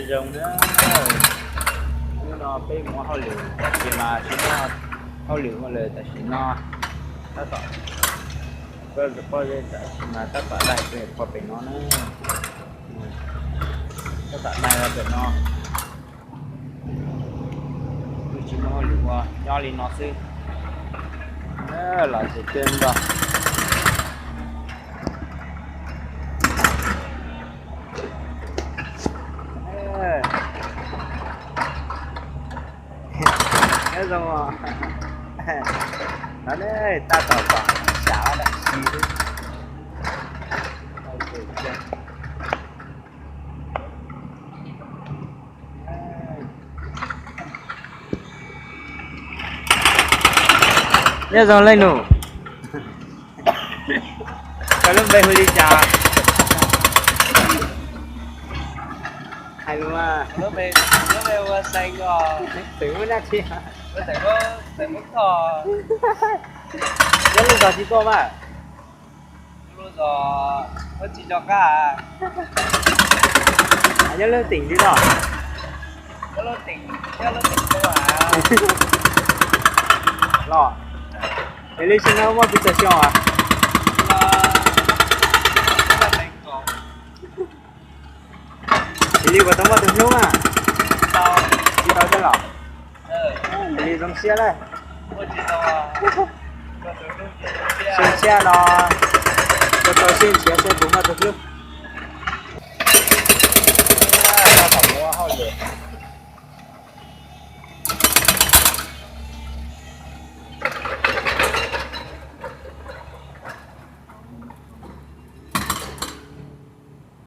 Zoo na, hnub no peb mus hauj lwm, tam sim mas tsis muaj hauj lwm ua lawm tam sim no. Tab tom, koj paub tam sim mas tab tom daig pem qhov pem no na, tab tom daig los pem no. Kuj tsis muaj hauj lwm ua, nyob li no xwb. Los tsev twg nto. Nyob zoo, no ne, tab tom tom xyav dab tsi xwb. Nyob zoo leej nus, koj lub npe hu li cas? Hais lus mas. Xeem muaj dab tsi? Nyob lub zos tsis tuaj mas. Nyob lub teem li no. Los, yog li sim no muaj pes tsawg xyoo as? Yog li puas tau muaj tus hlub na? Tsis tau thiab los? Yog li zoo siab lawm. Xyoo tshiab no ua tau xyoo nrhiav seb puas muaj tus hlub.